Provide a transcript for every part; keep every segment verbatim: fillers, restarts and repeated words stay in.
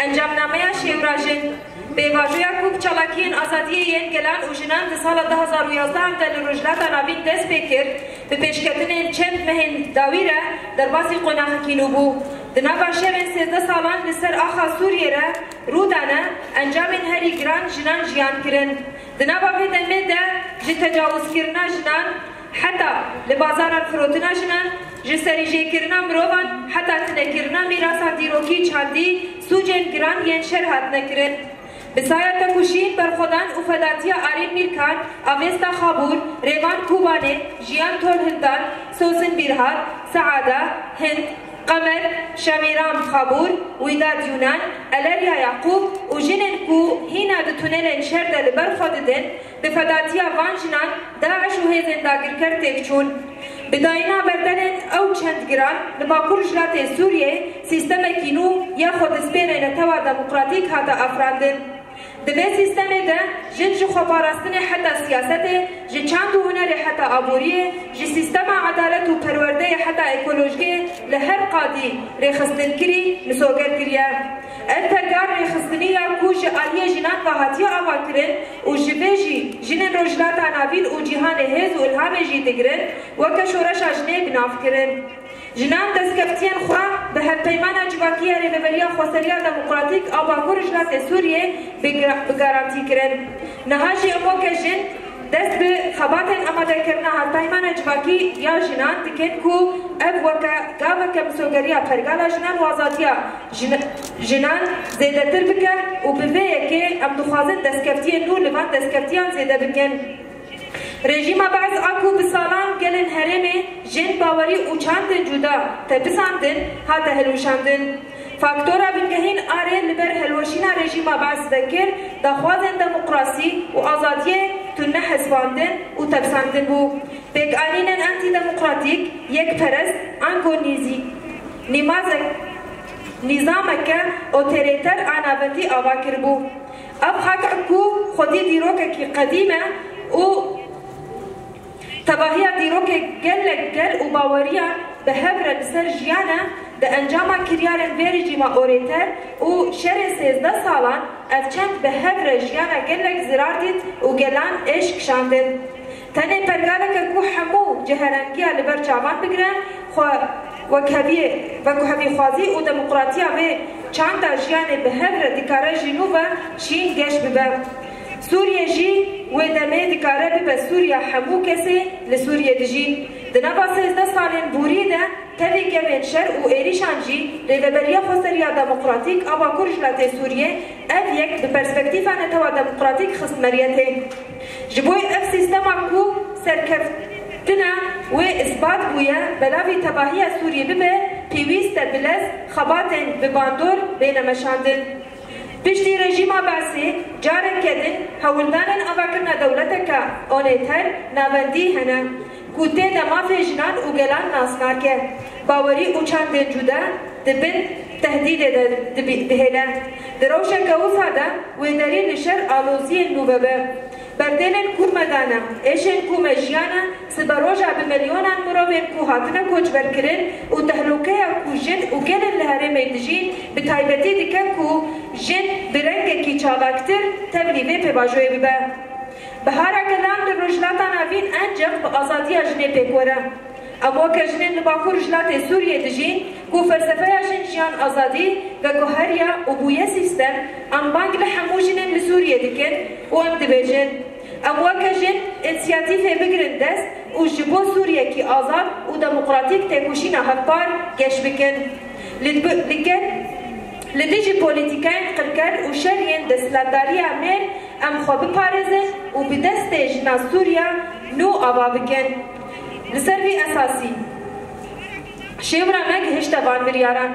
Encamnameya Şêwra Jin, pêvajoya ku bi çalakiyên azadiyê yên gelan û jinan di sala du hazar û yazdehan de li Rojhilata Navîn dest pê kir, bi pêşketinên çend mehên dawî re derbasî qonaxekî nû bû. Di nava şerên sêzdeh salan li ser axa Sûriyê re rû dane, encamên herî giran jinan jiyan kirin. Di nava vê demê de ji tecawizkirina jinan heta li bazaran firotina jinan, ji serîjêkirina mirovan heta tunekirina mîrasa dîrokî çandî sûcên giran yên şer hatine kirin. Bi saya tekoşîn, berxwedan û fedatiya Arîn Mîrkan, Avesta Xabûr, Rêvan Kobanê, Jiyan Tolhildar, Sozin Bîrhat, Seada, Hind, Qemer, Şemîram Xabûr, Wîdad Yûnan, Elerya Yaqûb û jinên ku hîna di tunelên şer de li ber xwe didin, bi fedatiya van jinan DAIŞ û hêzên dagirker têk çûn. Bi dayîna berdelên ew çend giran li Bakur Rojhilatê Sûriyê sîstemekî nû ya xwedespêrê netewa demokratîk hate afirandin. Di vê sîstemê de jin ji xweparastinê heta siyasetê, ji çand û hunerê heta aboriyê, ji sîstema edalet û perwerdeyê heta ekolojiyê li her qadî rêxistinkirî misoger kiriye. Ev pergal rêxistinî ya ku ji aliyê jinan ve hatiye avakirin û ji vê jî jinên Rojhilata Navîn û cîhanê hêz û ilhamê jî digirin, weke şoreşa jinê bi nav kirin. Jinan destkeftiyên xwe bi Hevpeymana Civakî ya Rêveberiya Xweseriya Demokratîk a Bakur Rojhilatê Sûriyê bi gra-, bi garantî kirin. Niha jî em weke jin dest bi xebatên amadekirina Hevpeymana Civakî ya Jinan dikin ku ev weke gaveke misogeriya pergala jinan û azadiya jin-, jinan zêdetir bike û bi vê yekê em dixwazin destkeftiyên nû li van destkeftiyan zêde bikin. Rejîma Be'es a ku bi salan gelên herêmê jin, bawerî û çandên cuda tepisandin, hate hilweşandin. Faktora bingehîn a rê li ber hilweşîna rejîma Be'es vekir, daxwazên demokrasî û azadiyê tune hesibandin û tepisandin bû. Pêkanînên antîdemokratîk, yekperest, ango nîzî-, nîmazek-, nîzameke otorîter a navendî ava kiribû. Ev xak ku xwedî dîrokekî qedîm e û tevahiya dîrokê gelek gel û baweriyan bi hev re li ser jiyan e, di encama kiryarên vê rejîma otorîter û şerê sêzdeh salan ev çend bi hev re jiyana gelek zirar dît û gelan êş kişandin. Tenê pergaleke ku hemû cihêrengiya li ber çavan bigire, xwe wekheviyê, wekhevîxwazî û demokratiya vê çanda jiyanê bi hev re dikare ji nû ve şîn geş bibe. Sûriye jî wê demê dikare bibe Sûriya hemû kesê li Sûriyê dijîn. Di nava sêzdeh salên borî de tevî kevên şer û êrîşan jî Rêveberiya Xweseriya Demokratîk a Bakur Rojhilatê Sûriyê ev yek bi perspektîfa netewa demokratîk xist meriyetê. Ji bo ev sîstema ku serkeftina wê îspat bûye, belavî tevahiya Sûriyê bibe, pêwîst e bi lez xebatên bi bandor bêne meşandin. Piştî rejîma Be'sê careke din hewldanên avakirina dewleteke otorîter navendî hene ku tê de mafê jinan û gelan nas nake. Bawerî û çandên cuda di bin tehdîdê de dibi-, dihêle. Di rewşeke wisa de wê derî li şer aloziyên nû vebe. Berdêlên ku me dane, êşên ku me jiyane, siberoja bi milyonan mirovên ku hatine koçberkirin û tehlukeya ku jin û gelên li herêmê dijîn bi taybetî dike ku jin bi rengekî çalaktir tevlî vê pêvajoyê bibe. Bihara gelan li Rojhilata Navîn encik bi azadiya jinê pêk were. Em weke jinên li Bakur Rojhilatê Sûriyê dijîn ku felsefeya jin, jiyan, azadî veguheriya û bûye sîstem, em bang li hemû jinên li Sûriyê dikin û em dibêjin, em weke jin însiyatîfê bigirin dest û ji bo Sûriyekî azad û demokratîk têkoşîna hevpar geş bikin. Li, li gel, li dijî polîtîkayên qirker û şer yên desthilatdariya mêr em xwe biparêzin û bi destê jina Sûriya nû ava bikin. Li ser vî esasî, şêwra me gihişte van biryaran.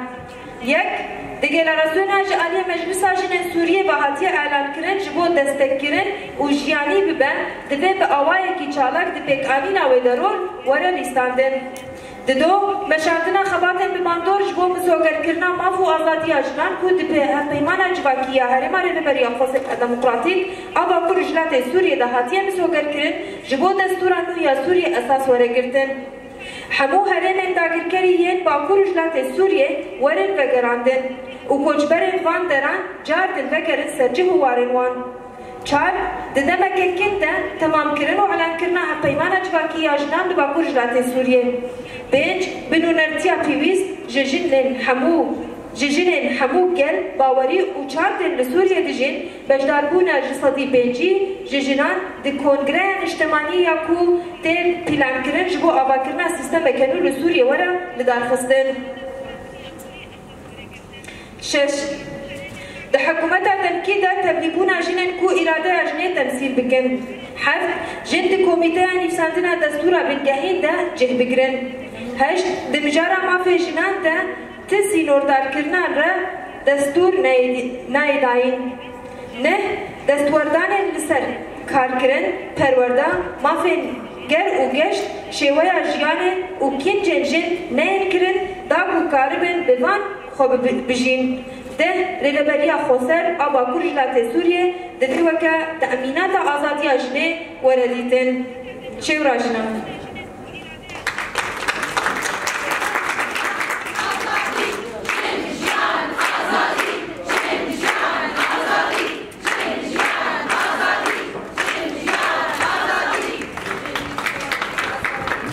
Yek, deklarasiyona ji aliyê Meclisa Jinên Sûriyê ve hatiye elankirin, ji bo destekkirin û jiyanî bibe, divê bi awayekî çalak di pêkanîna wê de rol were lîstandin. Dido, meşandina xebatên bi bandor ji bo misogerkirina maf û azadiya jinan ku di Hevpeymana Civakî ya Herêma Rêveberiya Xweseriya Demokratîk a Bakur Rojhilatê Sûriyê de hatiye misogerkirin, ji bo destûra nû ya Sûriyê esas were girtin. Hemû herêmên dagirkerî yên Bakur Rojhilatê Sûriyê werin vegerandin. û koçberên van deran car din vegerin ser cih û warên wan. Çar, di demeke kin de temamkirin û ilankirina Hevpeymana Civakî ya Jinan li Bakur Jilatê Sûriyê. Pênc, bi nûnertiya pêwîst ji jinên hemû, ji jinên hemû gel, bawerî û çar tên li Sûriyê dijîn, beşdarbûna ji sedî pêncî ji jinan di Kongreya Niştemanî ya ku tê pîlankirin ji bo avakirina sîstemeke nû li Sûriyê were lidarxistin. Şeş, di hikûmeta demkî de tevlîbûna jinên ku îradeya jinê temsîl bikin. Heft, jin di komîteya nivîsandina destûra bingehîn de cih bigirin. Heşt, di mijara mafê jinan de ti sînordarkirina re destûr nayê, nayê dayîn. Neh, destwerdanên li ser karkirin, perwerda, mafên ger û geşt, şêweya jiyanê û kincên jin neyên kirin da ku karibin bi van xwe bi-, bijîn. Deh, Rêveberiya Xweser a Bakur Jilatê Sûriyê divê weke temînata azadiya jinê were dîtin. Çêwra jinan.